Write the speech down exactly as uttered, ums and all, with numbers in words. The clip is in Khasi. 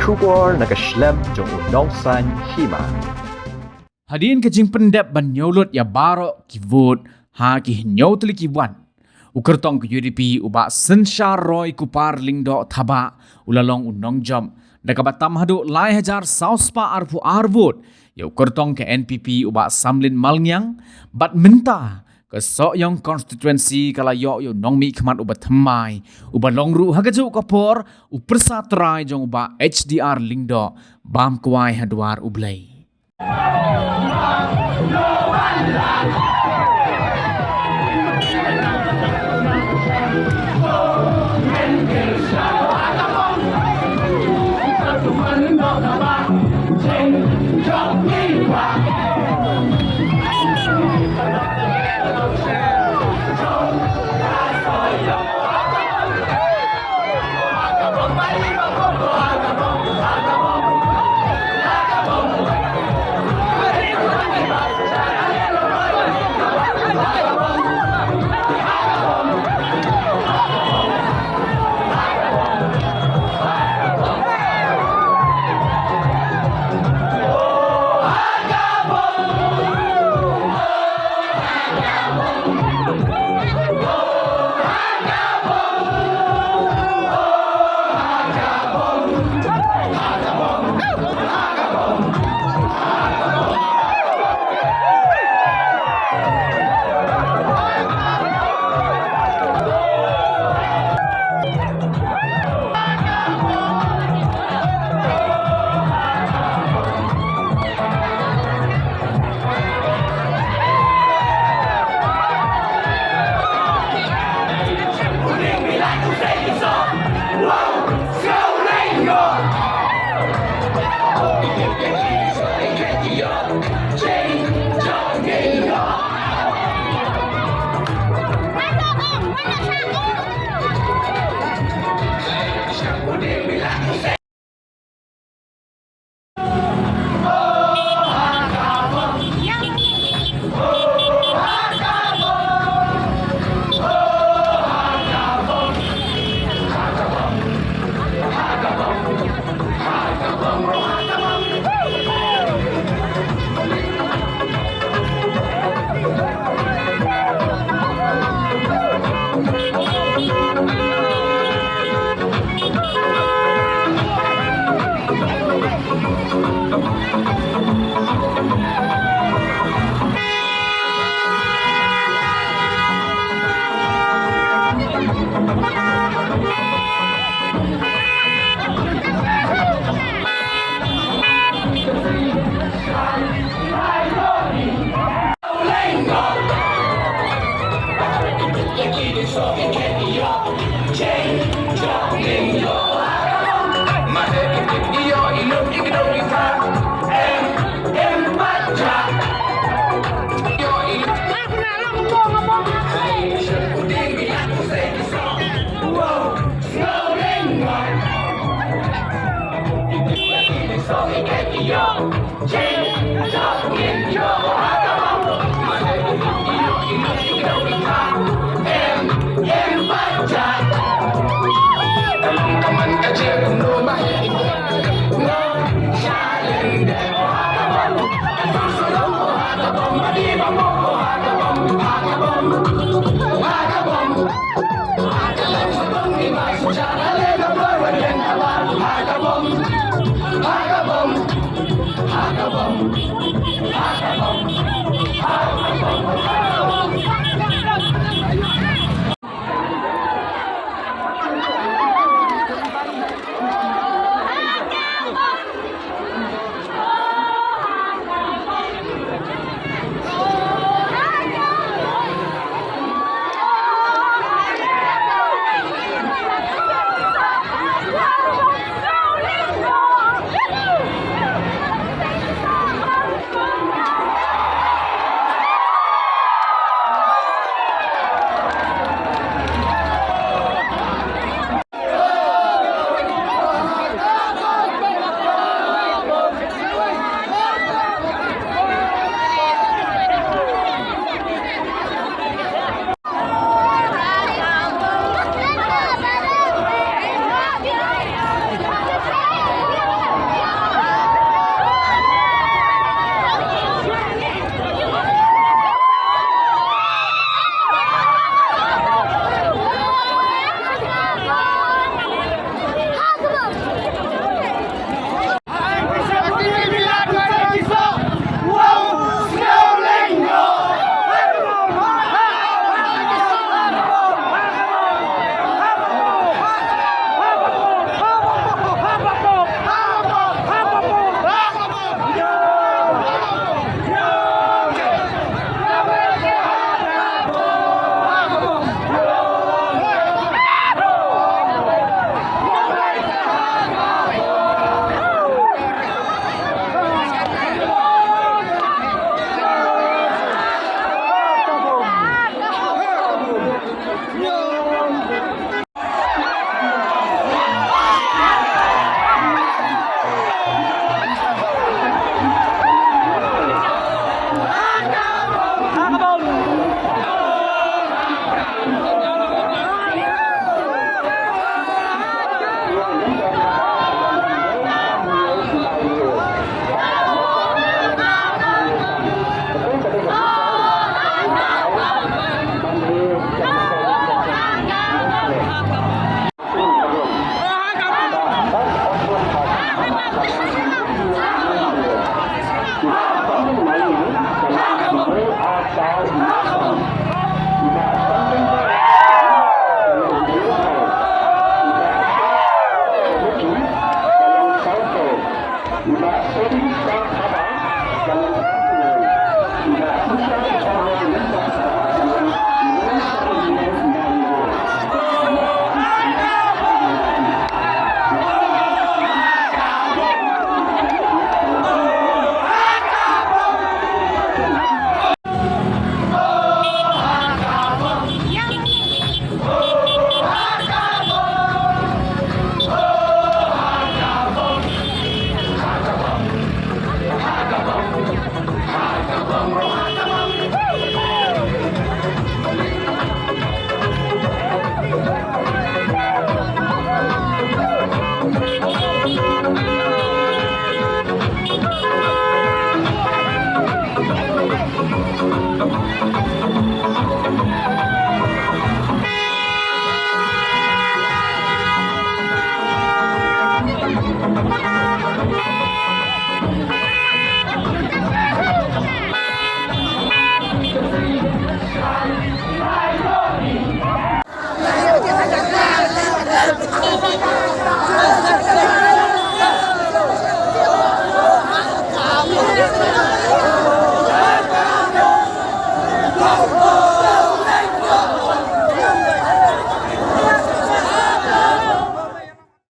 Khubor na ka shlem jong u Nongsaiñ Hima. Hadien ka jingpyndep ban ñiewlut ïa baroh ki vote ha ki hynñiew tylli ki ward, u kyrtong ka U D P u Bah Synshar Roy Kupar Lyngdoh Thabah u la long u nongjop da kaba tam haduh lai hajar saw spah arphew ar vote ïa u kyrtong ka N P P u Bah Samlin Malngiang. Bad mynta ka Sohiong constituency ka la ïoh ïa u nongmihkhmat uba thymmai, uba long ruh ha kajuh ka por u pyrsa trai jong u Bah H D R Lyngdoh, bam kwai ha dwar U Blei.